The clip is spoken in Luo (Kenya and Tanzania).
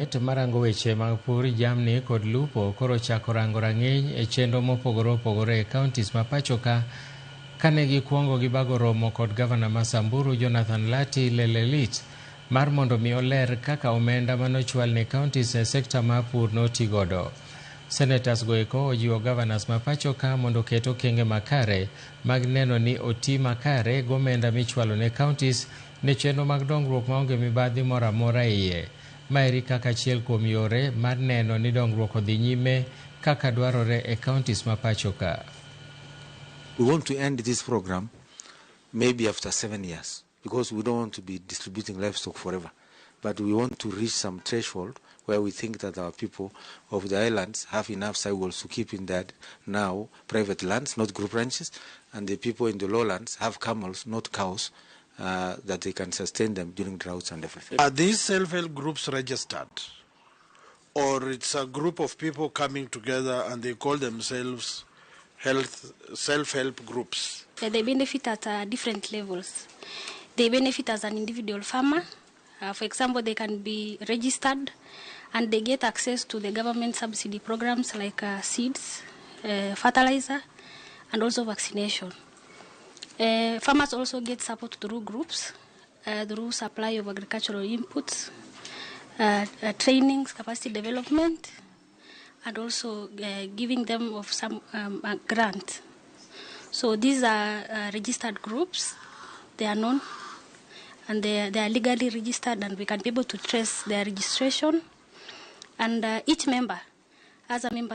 Marango weche mag pur, jamni kod lupo koro ochako rango rang'iny e chenro mopogore opogore e counties ma pacho ka kane gikwongo gibago romo kod gavana ma Samburu Jonathan Lati Lelelit mar mondo mi oler kaka omenda manochwal ne counties e sekta mar pur notigodo. Senators go eko ojiwo governors ma pacho ka mondo oket okenge makare mag neno ni oti makare gomenda michwalo ne counties ne chenro mag dongruok maonge mibadhi moro amora e iye. Maeri kaka achiel kuom yore mar neno ni dongruok odhi nyime kaka dwarore e counties ma pacho ka. We want to end this program maybe after 7 years because we don't want to be distributing livestock forever. But we want to reach some threshold where we think that our people of the islands have enough sahiwals to keep in their now private lands, not group ranches, and the people in the lowlands have camels, not cows, that they can sustain them during droughts and everything. Are these self-help groups registered? Or it's a group of people coming together and they call themselves health self-help groups? They benefit at different levels. They benefit as an individual farmer. For example, they can be registered and they get access to the government subsidy programs like seeds, fertilizer, and also vaccination. Farmers also get support through groups, through supply of agricultural inputs, trainings, capacity development, and also giving them of some grant. So these are registered groups. They are known and they are legally registered, and we can be able to trace their registration. And each member has a membership.